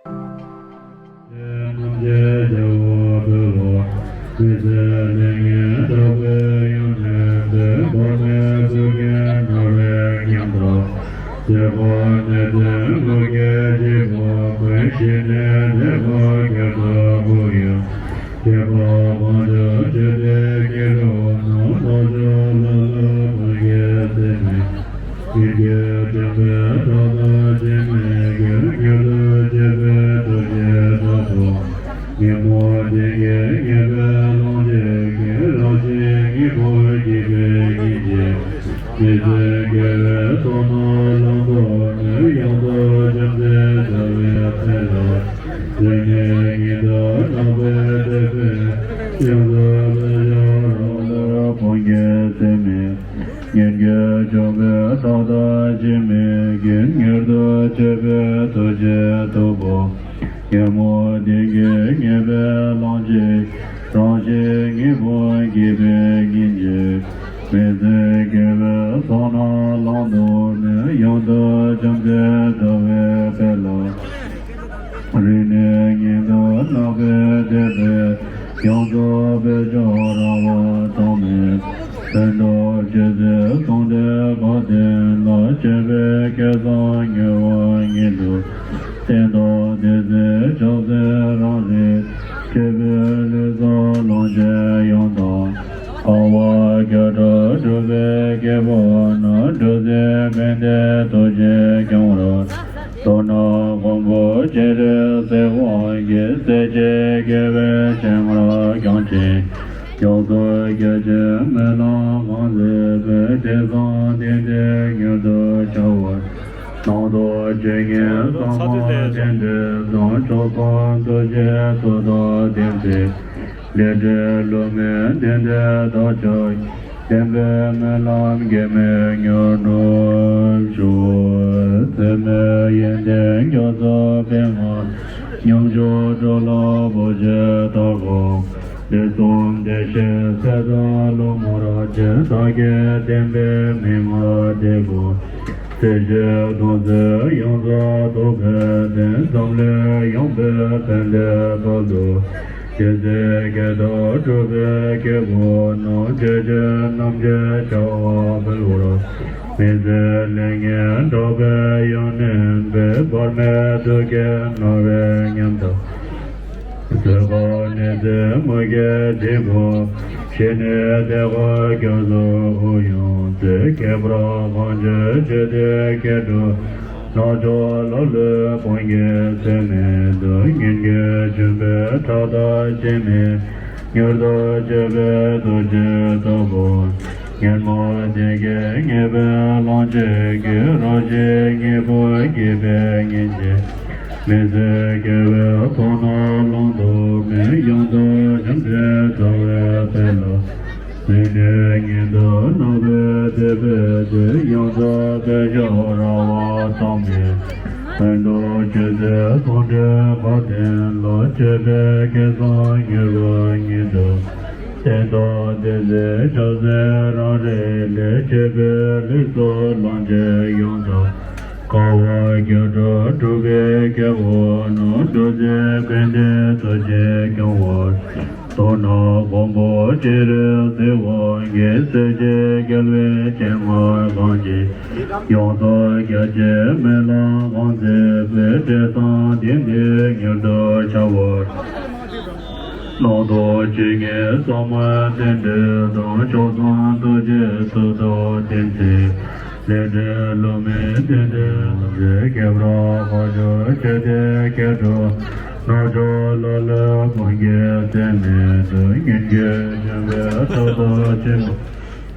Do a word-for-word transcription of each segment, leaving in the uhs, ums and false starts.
རྣམ་རྒྱལ་རྒྱལ་པོ་འཕེལ་ལོ། མི་ཟད་ལས་ངན་དག་པའི་ཡོན་ཏན་དེ། འབར་མའི་བུ་གའི་རྣ་བའི་ཉམས་དང་། སྲིད་པ་ནས་བཙུན་མོ་སྐྱེས་བཞི་པོ་ཀུན། ཞི་གནས་དེ་ཁོ་སྐྱེ་ཚུལ་བུ་ཡང་། སྐྱེས་པ་དབང་ཕྱུག་ཆུ་སྟེ་སྐྱེ་དྲུག་རྣམས། ལྷོ་ཕྱོགས་ལ་ལུས་ཕུང་སྐྱེད་མཚན་མེད། སྙན་བརྒྱུད་འབྱུང་པོའི་ཐོག་མཐའ་འཆི་མེད་ཀུན། མྱུར་དུ་སྤྱད་པའི་ཐུགས་བསྐྱེད་རྟག་ཏུ། ཉོན་མོངས་ལྡན་གྱི་ཉེས་པའི་ལོངས་སྤྱོད་ཀུན། རང་བཞིན་དངོས་པོ་སྐྱེས་པའི་སྙིང་རྗེ། མི་བཟད་དགེ་བའི་ཚོགས་རྣམས་བླང་དོར་མེད། ཡོངས་རྫོགས་བྱམས་བརྩེའི་ཟླ་བའི་དཔལ་ལ། རིང་ནས་ཉིད་དུ་བརྣག་པའི་དད་པས། ཡོངས་སུ་བསྐྱོད་པའི་རང་ལུས་ཕུང་སྐྱེད་མཚན་མེད། སྙན་བརྒྱུད་འབྱུང་པོའི་ཐོག་མཐའ་འཆི་མེད་ཀུན། མྱུར་དུ་སྤྱད་པའི་ཐུགས་བསྐྱེད་རྟག་པུ། ཉོན་མོངས་ལྡན་གྱི་ཉེས་པའི་ལོངས་སྤྱོད། རང་བཞིན་དངོས་པོ་སྐྱེས་པའི་སྙིང་རྗེ། མི་བཟད་དགེ་བའི་ཚོགས་རྣམས་བླང་དོར་མེད། ཡོངས་རྫོགས་བྱམས་བརྩེའི་ཟླ་བའི་དཔལ་ལ། རིང་ནས་ཉིད་དུ་བརྣག་པའི་དད་པས། ཡོངས་རྫོགས་འཕེལ་ཕྱོགས་རང་དབང་ཐོགས་མེད། ཕན་འདོགས་ཆོས་སྲིད་ཟུང་འབྲེལ་དགའ་ལྡན་ལ། སྤྱད་པའི་སྐལ་བཟང་མྱུར་བ་ཉིད་དུ། བསྟན་དང་ཏིང་འཛིན་ཕྱག་འཚལ་རང་རིག། སྤྱད་པའི་ལུས་སྲོག་ལོངས་སྤྱོད་ཡོངས་དག་དཀའ་བ་བརྒྱ་ཕྲག་སྒྲུབ་པའི་སྐྱེས་བུ་རྣམས། འབྲུ་གསེར་ཕན་བདེའི་ཐུགས་རྗེས་བསྐྱང་བར། མདོར་ན་མགོན་པོ་སྤྱན་རས་གཟིགས་དབང་གིས། སྲས་བཅས་དགེ་བའི་སྤྱན་སྔར་བསྐྱངས་ཤིང་། ཡོངས་སུ་བསྐྱོད་ཅིང་སྨོན་ལམ་གང་མཛད་པའི། དེང་སང་དེང་འདིར་མྱུར་དུ་འཆར་བར། སྣང་སྟོང་བཅུ་གཉིས་ཟབ་མོ་རྟེན་འབྲེལ་དང་། མཆོག་གསུམ་ཐུགས་རྗེའི་མཐུ་དང་ལྡན་ཚེ། ལས་འབྲས་བསླུ་མེད་བདེན་བྲལ་དག་བྱ་ཞིང་། བསྟན་པའི་སྨོན་ལམ་གེགས་མེད་མྱུར་འགྲུབ་ཤོག། ཚད་མེད་ཡོན་ཏན་མགྱོགས་སུ་སྤེལ་མ། ཉམས་མྱོང་སྤྲོ་ལམ་བུ་ཆེན་དག་གམ། ལས་གསུམ་བདེ་གཤེགས་ཚེ་དང་བླ་མར་བཅས། བདག་གིས་བསྟན་པའི་མན་ངག་འདི་ཀུན། ཚེ་ཕྱི་སྡོམ་བརྩོན་ཡོངས་སུ་རྫོགས་པའི་ཕན། འཛམ་གླིང་ཡངས་པའི་ཕན་བདེའི་དཔལ་དུ། ཇི་སྲིད་བསྐྱེད་དང་སྒྲུབ་པའི་སྐྱེས་བུ་རྣམས། ཆོས་ཀྱི་རྣམ་འབྱེད་བྱ་བ་འཕེལ་བར། མི་བཟད་ལས་ངན་དག་པའི་ཡོན་ཏན་སྤེལ། འབར་མའི་བདུད་ཀྱི་རྣ་བའི་ཉམས་དང་། སྲིད་པ་ནས་བཙུན་མོ་སྐྱེས་བཞི་པོ། ཞི་གནས་དེ་ཁོ་སྐྱེ་ཚུལ་བུ་ཡང་མཛེས། ཁྱད་པར་དབང་ཕྱུག་ཆུ་སྟེ་སྐྱེ་དྲུག་རྣམས། ཕྱོགས་ལ་ལུས་ཕུང་སྐྱེད་མཚན་མེད་དང་། སྙན་བརྒྱུད་འབྱུང་པོའི་ཕྲག་དང་འཆི་མེད། མྱུར་དུ་སྤྱད་པའི་ཐུགས་རྗེ་ལྟ་བུ། ཉོན་མོངས་ལྡན་གྱི་ཉེས་པའི་ལོངས་སྤྱོད་ཀུན། རང་བཞིན་དངོས་པོ་སྐྱེས་པའི་སྙིང་རྗེ། མི་བཟད་དགེ་བའི་ཚོགས་རྣམས་བླང་དོར་མེད། ཡོངས་རྫོགས་བྱམས་བརྩེའི་ཟླ་བའི་དཔལ་ལ། རིང་ནས་ཉིད་དུ་བརྣག་པའི་དད་པས་ཏེ། ཡོངས་སུ་འཕེལ་ཕྱོགས་རང་དབང་ཐོགས་མེད། ཕན་འདོགས་ཆོས་སྲིད་ཟུང་འབྲེལ་དགའ་ལྡན་ལ། སྤྱད་པའི་སྐལ་བཟང་མྱུར་བ་ཉིད་དུ། བསྟན་དང་ཏིང་འཛིན་ཕྱག་འཚལ་རང་རིག་ལས། སྤྱད་པའི་ལུས་སྲོག་ལོངས་སྤྱོད་ཡོངས་དག་དཀའ་བ་བརྒྱ་ཕྲག་སྒྲུབ་པའི་སྐྱེས་བུ་རྣམས། འབྲུ་གསེར་ཕན་བདེའི་ཐུགས་རྗེས་བསྐྱང་བར། མདོར་ན་མགོན་པོ་སྤྱན་རས་གཟིགས་དབང་གིས། སྲས་བཅས་རྒྱལ་བའི་སྤྱན་སྔར་བསྐྱངས་ཤིང་། ཡོངས་སུ་བསྐྱོད་ཅིང་སྨོན་ལམ་གང་མཛད་པའི། དེང་སང་དེང་འདིར་མྱུར་དུ་འཆར་བར། སྣང་སྟོང་བཅུ་གཉིས་ཟབ་མོའི་རྟེན་འབྲེལ་དང་། མཆོག་གསུམ་ཐུགས་རྗེའི་མཐུ་དང་ལྡན་ཚེ། ལས་འབྲས་བསླུ་མེད་བདེན་བྲལ་ལ། ཁྱད་པར་དབང་ཕྱུག་ཆུ་སྟེ་སྐྱེ་དྲུག་རྣམས། ཕྱོགས་ལ་ལུས་ཕུང་སྐྱེད་མཚན་མེད་དང་། སྙན་བརྒྱུད་འབྱུང་པོའི་ཕྲག་དང་འཆི་མེད།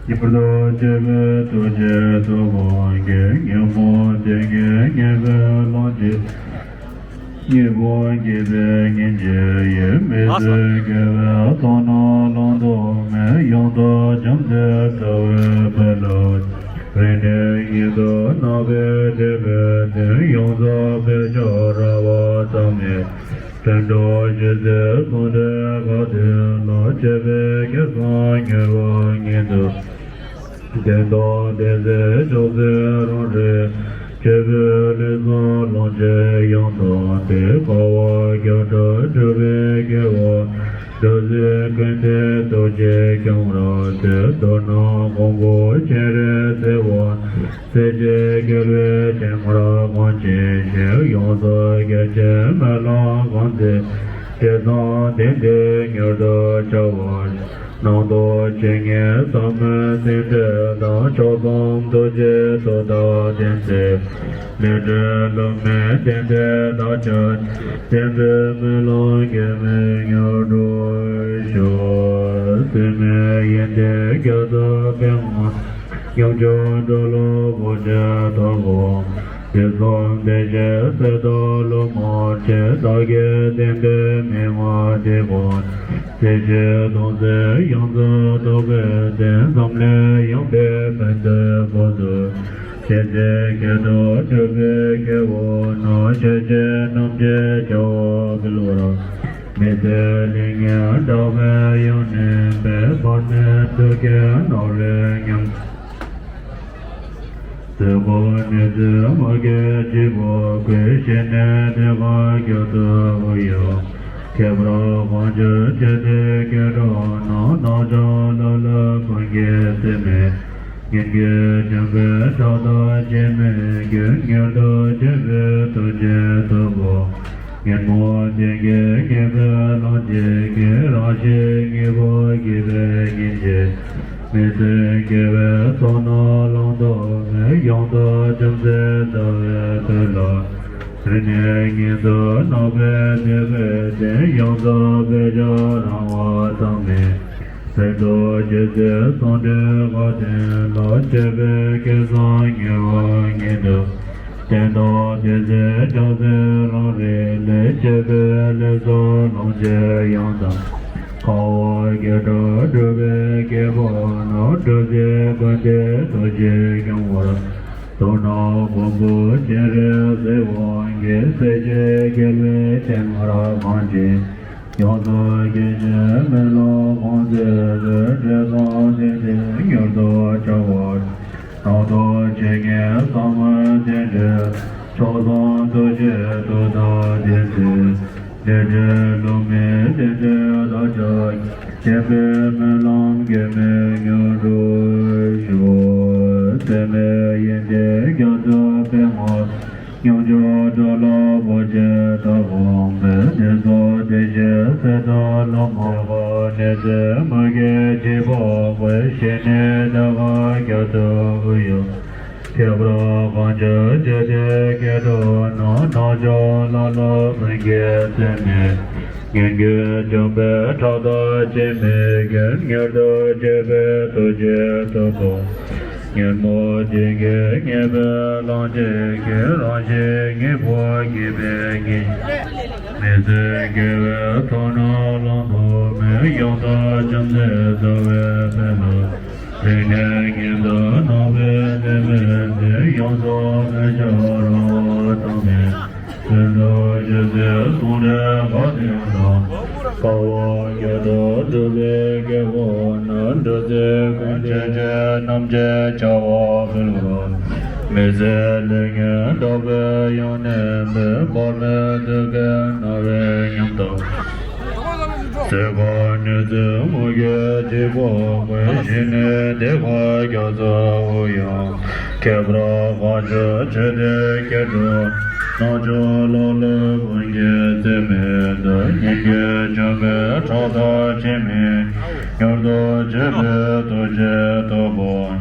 མྱུར་དུ་སྤྱད་པའི་ཐུགས་རྗེ་ལྟ་བུ་ཡིས། ཉོན་མོངས་ལྡན་གྱི་ཉེས་པའི་ལོངས་སྤྱོད། དངོས་པོ་སྐྱེས་པའི་སྙིང་རྗེ་ཡིས། མི་བཟད་དགེ་བའི་ཚོགས་རྣམས་བླང་དོར་མེད། ཡོངས་རྫོགས་བྱམས་བརྩེའི་ཟླ་བའི་དཔལ་ལ། རིང་ནས་ཉིད་དུ་བརྣག་པའི་དད་པས་ཏེ། ཡོངས་སུ་འཕེལ་ཕྱོགས་རང་དབང་ཐོགས་མེད། ཕན་འདོགས་ཆོས་སྲིད་ཟུང་འབྲེལ་དགའ་ལྡན་ལ། སྤྱད་པའི་སྐལ་བཟང་མྱུར་བ་ཉིད་དུ། བསྟན་དང་ཏིང་འཛིན་ཕྱག་འཚལ་རང་རིག་ལས། སྤྱོད་པའི་ལས་སུ་ལོངས་སྤྱོད་ཡོངས་སུ་སྟེ། དཀའ་བ་བརྒྱ་ཕྲག་སྒྲུབ་པའི་སྐྱེ་བོ། འགྲོ་ཚེ་ཀུན་ཏུ་ཐུགས་རྗེས་སྐྱོང་བར་མཛད། མདོར་ན་གོང་བུ་སྤྱན་རས་གཟིགས་དབང་ཕྱུག། སྲས་བཅས་རྒྱལ་བའི་སྤྱན་སྔར་གང་ཇི་བཞིན། ཡོངས་སུ་རྒྱ་ཆེར་སྨོན་ལམ་གང་མཛད། དེ་ཙམ་དེང་འདིར་མྱུར་དུ་བྱ་བར། ནང་དུ་ཇི་སྙེད་ཟབ་མོའི་ཟིན་བྲིས་དང་། ཕྱོགས་གསུམ་ཐུགས་རྗེའི་མཐུ་དང་ལྡན་ཚེ། ལས་འབྲས་བསླུ་མེད་རྟེན་འབྲེལ་བདག་ཅག་གི། བསྟན་པའི་སྨོན་ལམ་འགལ་མེད་མྱུར་འགྲུབ་ཤོག། སྲེད་མེད་ཡོན་ཏན་རྒྱ་མཚོའི་དཔལ་མོ། ཉམས་བཅོས་འགྲོ་ལ་བོད་ཀྱི་དྭགས་པོ། དུས་གསུམ་བདེ་གཤེགས་སྲས་དང་སློབ་མ་ཆེ། བདག་གི་བསྟན་པའི་མན་ངག་འདི་ཀུན། ཚེ་ཕྱི་སྟོང་གསལ་ཡོངས་སུ་རྟོགས་པའི་བརྟན། འཛམ་གླིང་ཡངས་པའི་ཕན་བདེའི་གོ་འཕང་ཐོབ། སྤྱན་རས་གཟིགས་དང་འགྲུབ་པའི་སྐྱེ་བོ་རྣམས། ཆོས་ཀྱི་རྣམ་འབྱེད་བྱ་བ་འཕེལ་བར། མི་ཟད་ལེགས་ཉེས་དག་པའི་ཡང་སྙིང་པོས། བར་མེད་ཐུགས་ཀྱི་སྣང་བས་ཉམས། ཚེ་འགོར་ནད་གདོན་མུ་གེ་འཇིགས་པ་ཀུན། ཞི་གནས་བདེ་བ་རྒྱ་མཚོའི་དབུས་ཡང་། ཁྱད་པར་དབང་ཕྱུག་ཆོས་སྡེའི་སྐྱེ་འགྲོ་རྣམས། རྣལ་འབྱོར་ལ་ལུ་ཀུན་གྱི་སེམས་ནི། སྙན་བརྒྱུད་འབྱུང་པོའི་ཕྲག་དོག་ཅན་མའི་རྒྱུན། མྱུར་དུ་འབྱོངས་པའི་ཐུགས་རྗེས་བཏུད་པར། ཉོན་མོངས་ལྡན་གྱི་ཉེས་པའི་ལམ་འཇིག་གིས། རང་གཞན་གཉིས་པོ་སྐྱེ་བའི་སྙིང་རྗེ། མི་བསྲུན་དགེ་བའི་ཚོགས་རྣམས་བླང་དོར་མེད། ཡོངས་རྫོགས་བྱང་སེམས་རྩ་བའི་བོད་ལ། རིང་ནས་ཉིད་དུ་གནས་པའི་བདེ་བའི་སྟེང་། ཡོངས་སུ་བོད་ལྗོངས་རང་དབང་ཐོབ་ནས། ཚེ་ཐུང་ཆུད་ཟོས་ཟུང་འབྲེལ་དགའ་སྟོན་ལ། སྤྱོད་པའི་སྐལ་བཟང་མྱུར་བ་ཉིད་དུ། བསྟན་དང་དེ་ཚེ་སྐྱབས་སུ་རང་རིགས་ལས། སྤྱོད་པའི་ལས་སུ་ལོངས་སྤྱོད་ཡོངས་དག་དཀའ་བ་བརྒྱ་ཕྲག་སྒྲུབ་པའི་སྐྱེ་བོ་རྣམས། འགྲོ་ཚེ་ཀུན་ཏུ་ཐུགས་རྗེས་སྐྱོང་བར། མདོར་ན་མགོན་པོ་སྤྱན་རས་གཟིགས་དབང་གིས། སྲས་བཅས་རྒྱལ་བའི་སྤྱན་སྔར་གང་ཇི། ཡོངས་སུ་རྒྱ་ཆེར་སྨོན་ལམ་གང་མཛད་པའི། འབྲས་བུ་དེ་ནི་མྱུར་དུ་བྱ་བར། ནང་དུ་ཇི་སྙེད་ཟབ་མོའི་རྟེན་འབྲེལ། ཕྱོགས་གསུམ་ཐུགས་རྗེའི་མཐུ་དང་ལྡན་ཚེ། ལས་འབྲས་བསླུ་མེད་རྟེན་འབྲེལ་བདག་ཅག་གི། བསྟན་པའི་སྨོན་ལམ་འགལ་མེད་མྱུར་འགྲུབ་ཤོག། སྲེད་མེད་ཡོན་ཏན་རྒྱ་མཚོའི་དཔལ་མོ། ཉམས་བཅོས་འགྲོ་ལ་བོད་ཀྱི་དྭགས་པོ་འབོད། དུས་གསུམ་བདེ་གཤེགས་སྲས་དང་སློབ་མ། ཚེ་འགོར་ནད་གདོན་མུ་གེ་འཇིགས་པ་ཀུན། ཞི་གནས་བདེ་བ་རྒྱ་མཚོའི་དབུས་ཡང་། ཁྱད་པར་དབང་ཕྱུག་ཆོས་སྡེའི་སྐྱེ་འགྲོ་རྣམས། རྣལ་འབྱོར་ལ་ལུ་ཀུན་གྱི་སེམས་ནི། སྙན་བརྒྱུད་འབྱུང་པོའི་ཕྲག་དོག་ཅན་མའི་རྒྱུན། མྱུར་དུ་འབྱོངས་པའི་ཐུགས་རྗེས་བཏུད་པར། ཉོན་མོངས་ལྡན་གྱི་ཉེས་པའི་ལམ་འཇིག་གིས། རང་གཞན་གཉིས་པོ་སྐྱེ་བའི་སྙིང་རྗེ། མི་བསྲུན་དགེ་བའི་ཚོགས་རྣམས་བླང་དོར་མེད། ཡོངས་སུ་བྱང་སེམས་རྩ་བའི་བོད་ལ། རིང་ནས་ཉིད་དུ་གནས་པའི་བདེ་བའི་སྟེང་། ཡོངས་སུ་བོད་ལྗོངས་རང་དབང་ཐོབ་ནས། ཚེ་ཐུང་ཆུད་ཟོས་ཟུང་འབྲེལ་དགའ་སྟོན་དང་། དཀའ་བ་བརྒྱ་ཕྲག་སྒྲུབ་པའི་སྐྱེ་བོ་རྣམས། འགྲོ་ཚེ་ཀུན་ཆོས་ཀྱི་རྣམ་འབྱེད་བྱ་བ་འཕེལ་བར། མི་ཟད་ལེགས་ཉེས་དག་པའི་ཡང་སྙིང་པོས། བར་མེད་ཐུགས་ཀྱི་སྣང་བས་ཉམས་དང་། ཚེ་འགོར་ནད་གདོན་མུ་གེ་འཇིགས་པ་ཀུན། ཞི་གནས་བདེ་བ་རྒྱ་མཚོའི་དབུས་ཡང་། ཁྱད་པར་དབང་ཕྱུག་ཆོས་སྡེའི་སྐྱེ་འགྲོ། རྣལ་འབྱོར་ལ་ལུ་ཀུན་གྱི་སེམས་ནི། སྙན་བརྒྱུད་འབྱུང་པོའི་ཕྲག་དོག་ཅན་མའི། མྱུར་དུ་འབྱོངས་པའི་ཐུགས་རྗེས་བཏུད་པར།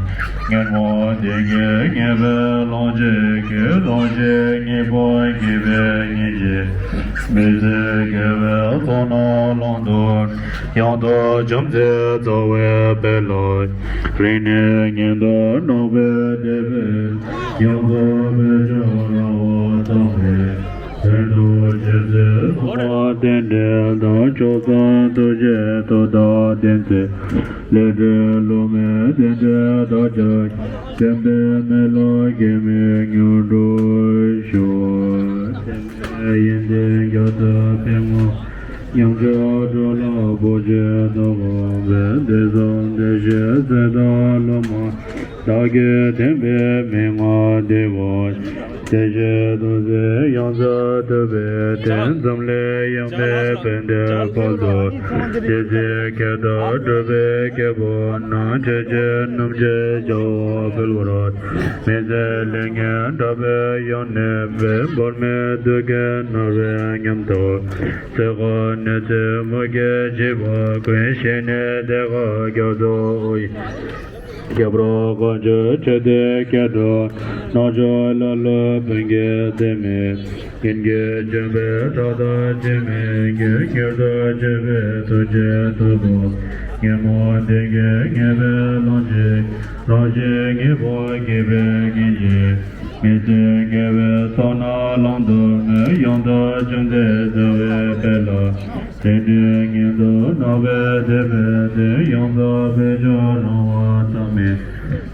ཉོན་མོངས་ལྡན་གྱི་ཉེས་པའི་ལམ་འཇིག་གིས། རང་གཞན་གཉིས་པོ་སྐྱེ་བའི་སྙིང་རྗེ། མི་བསྲུན་དགེ་བའི་ཚོགས་རྣམས་བླང་དོར། ཡོངས་སུ་བྱང་སེམས་རྩ་བའི་བོད་ལ། རིང་ནས་ཉིད་དུ་གནས་པའི་བདེ་བའི། ཡོངས་སུ་བོད་ལྗོངས་རང་དབང་ཐོབ་པའི། དོན་དུ་ཇི་སྲིད་གསུང་བ་རྟེན་འབྲེལ་དང་། མཆོག་གསུམ་ཐུགས་རྗེའི་མཐུ་དང་ལྡན་ཚེ། ལས་འབྲས་བསླུ་མེད་རྟེན་འབྲེལ་དག་ཅག་གི། བསྟན་པའི་སྨོན་ལམ་འགལ་མེད་མྱུར་འགྲུབ་ཤོག། སྲེད་མེད་ཡོན་ཏན་རྒྱ་མཚོའི་དཔལ་མོ། ཉམས་བཅོས་འགྲོ་ལ་བོད་ཀྱི་དྭགས་པོ་འབོད། དུས་གསུམ་བདེ་གཤེགས་སྲས་དང་སློབ་མ། བདག་གིས་བསྟན་པའི་མན་ངག་འདི་ཀོ། དེ་བཞིན་དུ་ཚེ་ཡང་དག་ཐུབ་པའི་བསྟན། འཛམ་གླིང་ཡངས་པའི་བན་དེ་བར་དུ། སྡེ་སྲིད་མཁས་དང་གྲུབ་པའི་སྐྱེས་བུ་རྣམས། ཆོས་ཀྱི་རྣམ་འབྱེད་བྱ་བ་སྤེལ་བར། མི་ཟད་ལས་ངན་དག་པའི་ཡོན་ཏན་སྤེལ། འབར་མའི་དུས་ཀྱི་ནོར་བུའི་ཉམས་རྟོགས། ཚེ་དཔག་ནས་ཚེ་མུ་གེ་འཇིགས་པ་ཀུན། ཞི་གནས་དེ་ཁ་སྐྱབས་སུ་འོས། སྐྱེས་བུ་དཀོན་མཆོག་ཆོས་འདི་སྐད་དུ། རྣལ་འབྱོར་ལ་ལུ་བུན་གྱིས་ཚིམ་མི་འགྱུར། ཉིད་ཀྱིས་བྱོན་པའི་ཐབས་དང་འཆི་མེད་ཀྱི། མྱུར་དུ་མཆོད་པའི་ཐུགས་རྗེས་བསྟོད་དོ། ཉོན་མོངས་ལྡན་གྱི་ཉེས་པའི་ལམ་གྱིས། རང་གཞན་ཉེས་པ་ཉེས་པའི་གཉེན་གྱིས། མི་བསྲུན་དགེ་བའི་ཚོགས་རྣམས་བླང་དོར་མེད། ཡང་དག་ཅུང་ཟད་བརྩེ་བའི་དཔལ་ལ། དེང་འདིར་ཉིད་དུ་བསྔགས་པའི་དད་པས་ཏེ། ཡང་དག་པའི་མཆོག་རང་དབང་ཐོབ་མི་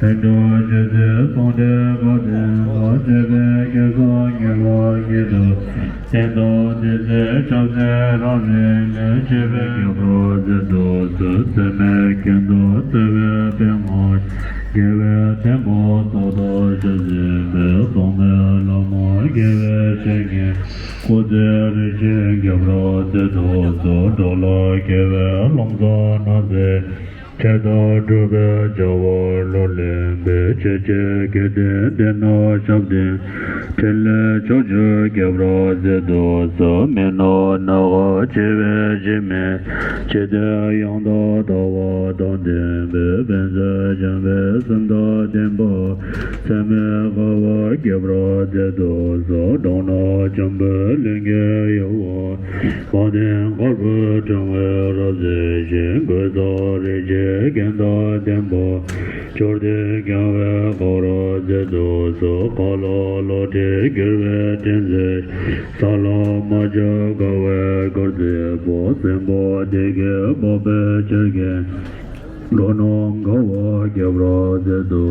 ལྡན། དུད་འགྲོ་སྤྱོད་ཚུལ་བཟང་དེ་དགའ་ལྡན་ལ། སྤྱོད་པའི་སྐལ་བཟང་ཉེ་བར་ཉིད་དུ་བསྟན་ཏོ། དེ་ཚེ་ཆགས་སེམས་རང་རིག་ནས། སྤྱོད་པའི་སྐྱབས་འགྲོ་མཛད་དུ་གསོལ། ཚད་མེད་ཁྱད་དུ་གསོད་པའི་པད་ངོ་། དགེ་བའི་ཐེམ་པོ་ཚོགས་རྡོ་རྗེ་བཟུང་བའི། ཐོགས་མེད་ལྷ་མོ་དགེ་བའི་བཤེས་གཉེན། སྐུ་ཚེ་རིན་ཆེན་རྒྱབ་རོགས་མཛད་དུ་གསོལ། འགྲོ་ལ་དགེ་བའི་ལམ་བཟང་སྣ་ཚོགས། ཆེད་དུ་སྒྲུབ་པའི་བྱ་བ་ལོ་ལེན་པའི། ཆོས་ཀྱི་དགེ་འདུན་སྡེ་སྣོད་ཞབས་བརྟན། ཕྲིན་ལས་ཕྱོགས་བཅུར་རྒྱབ་རོགས་མཛད་དུ་གསོལ། མི་ནོར་སྣ་ཁ་ཆེ་བའི་འཇིགས་མེད། ཇི་ལྟར་ཡང་དག་ལྟ་བ་དང་ལྡན་པའི། ཕན་མཛད་བྱམས་པའི་སེམས་དང་ལྡན་པ། ཚད་མེད་དགའ་བ་རྒྱབ་རོགས་མཛད་དུ་གསོལ། གདོང་ནག་འཇམ་པོའི་ལྷུན་གྱིས་གཡོ་བ། དཔལ་ལྡན་དཀར་པོའི་ཕྲེང་བའི་རབ་གསལ་ཞིང་། གོས་བཟང་རིན་ཆེན་རྒྱན་དང་ལྡན་པ། མཆོག་ཐུན་རྒྱལ་བའི་ཁོ་རང་མཛད་དུ་གསོལ། ཁ་ལ་ལོ་ཏྲི་གྱུར་པའི་སྤྲིན་ཟེར། ས་ལ་མ་ཆགས་དགའ་བའི་གར་མཛད་པ། སྲིན་པོ་སྡེ་བརྒྱད་འབོད་པའི་ཆོས་ཀྱི། འགྲོ་རྣམས་དགའ་བ་རྒྱབ་རོགས་མཛད་དུ།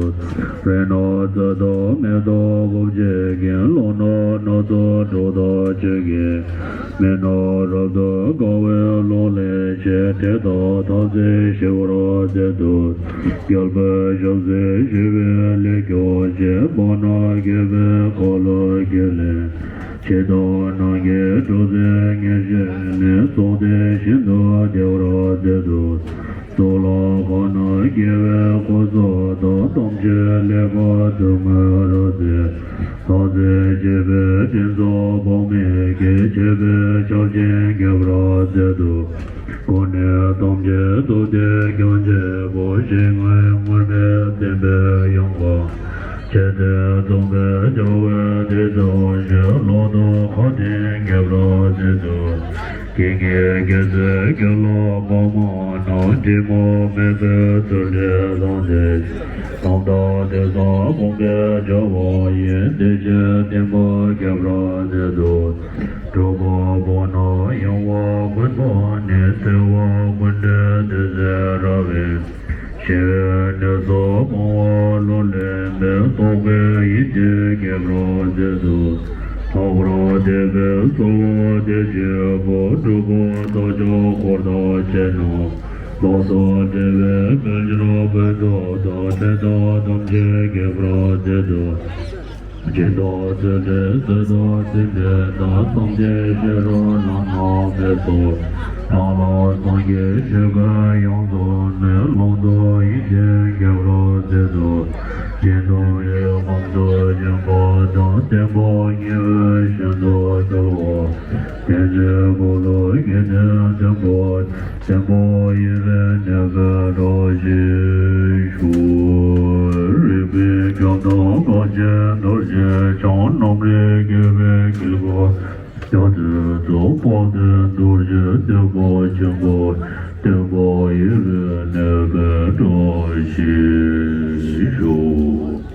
རིགས་རྣམས་རྩྭ་དང་མེ་ཏོག་འབུབས་ཆེན་གྱི། ལྷོ་ནུབ་སྣ་ཚོགས་གྲོགས་དང་བཅས་ཀྱི། མི་རྣམས་རབ་ཏུ་དགའ་བའི་ལོ་ལེགས་བྱེད། དེ་དག་ཐམས་ཅད་ཞི་བར་མཛད་དུ། རྒྱལ་པོའི་ཞབས་སྲིད་ཞི་བའི་ལེགས་སྐྱོང་ཆེད། དཔའ་ནག་རྒྱལ་པོའི་ཁ་ལོ་གྱུར་ལས། ཕྱི་དང་ནང་གི་འགྲོ་ཚེ་ཉེར་ཞི་ནས། སྲོག་ལྡན་ཤིན་ཏུ་བདེ་བར་མཛད་དུ། གཙུག་ལག་ཁང་ནང་རྒྱལ་བའི་སྐུ་གཟུགས་དང་། དམ་ཆོས་ལེགས་པར་སྡུག་བསྔལ་རབ་གསལ། ཐམས་ཅད་མཁྱེན་པའི་དྲིན་ཅན་དཔག་མེད་ཀྱིས། མཆོད་པའི་ཕྱག་ཆེན་རྒྱབ་རོགས་མཛད་དུ། ཀུན་ནས་ཐམས་ཅད་ཐུབ་བསྟན་སྐྱོང་བྱེད་པ། ཞིང་རྔོན་ངུར་སྨྲིག་བསྟན་པའི་ཡང་ཁ། ཆེ་བསྟོད་རྩོམ་པའི་བྱ་བའི་དེ་ཙམ་ཞིག། ལོག་རྟོག་ཁ་དན་རྒྱབ་རོགས་མཛད་དུ། ཀུན་གྱི་རྒྱལ་སྲས་དགེ་ལགས་དཔའ་མོ་རྣམས། དྲི་མ་མེད་པའི་ཚུལ་ཁྲིམས་བཟང་མཛད། རྣམ་དག་དུས་གསུམ་སྤངས་པའི་བྱ་བ་ཡི། བདེ་གཤེགས་བསྟན་པ་རྒྱབ་རོགས་མཛད་དུ། སྒྲུབ་པ་པོ་རྣམས་ཡང་བ་ཀུན་སྤངས་ནས། གསོལ་བ་ཀུན་འདུས་བདུད་རྩི་རབ་དབེན། ཞི་བའི་གནས་སུ་སྤང་བ་ལོ་ལེགས་འབད། རྟོག་པའི་ཡིད་བྱེད་རྒྱབ་རོགས་མཛད་དུ། ལྷག་པར་དད་པས་གསོལ་བ་འདེབས་བྱེད་པ། སྒྲུབ་པ་རྟག་བྱུང་འཁོར་དང་བཅས་རྣམས། ལོག་རྟོག་བྲལ་བའི་དཔལ་འབྱོར་ཕུན་ཚོགས་དང་། ཕན་བཏགས་ཐམས་ཅད་རྒྱབ་རོགས་མཛད་དུ། སྦྱིན་བདག་ཚུལ་ཁྲིམས་སྲོལ་དང་མཐུན་པའི་དང་། སངས་རྒྱས་ཤེས་རབ་ལམ་སྣ་མེད་སོགས། དང་བླངས་སངས་རྒྱས་ཆོས་སྐུ་ཡོངས་རྫོགས་ནས། ལོག་རྟོག་ཡིད་བྱེད་རྒྱབ་རོགས་མཛད་དུ། སྦྱིན་བདག་ཡི་དམ་དུ་བྱོན་པ་དང་། བསྟན་པ་ཉི་འོད་བཞིན་དུ་གསལ་བ། བསྟན་འཛིན་སྐུ་གཟུགས་དགེ་འདུན་མཐུན་པ། བསྟན་པ་ཡོད་པའི་གནས་སུ་གྲགས་ཤིང་བཞུགས། རིག་པའི་ཁྱབ་བདག་དཀའ་སྤྱད་རྡོ་རྗེ་འཆང་། རྣམ་རིག་དགེ་བའི་དཀྱིལ་འཁོར། རྒྱ་མཚོའི་གཙུག་དཔལ་ལྡན་རྡོ་རྗེ་སྟོན་པ་ཆེན་པོ། བསྟན་པ་ཡོད་པའི་གནས་སུ་གྲགས་ཤིང་བཞུགས།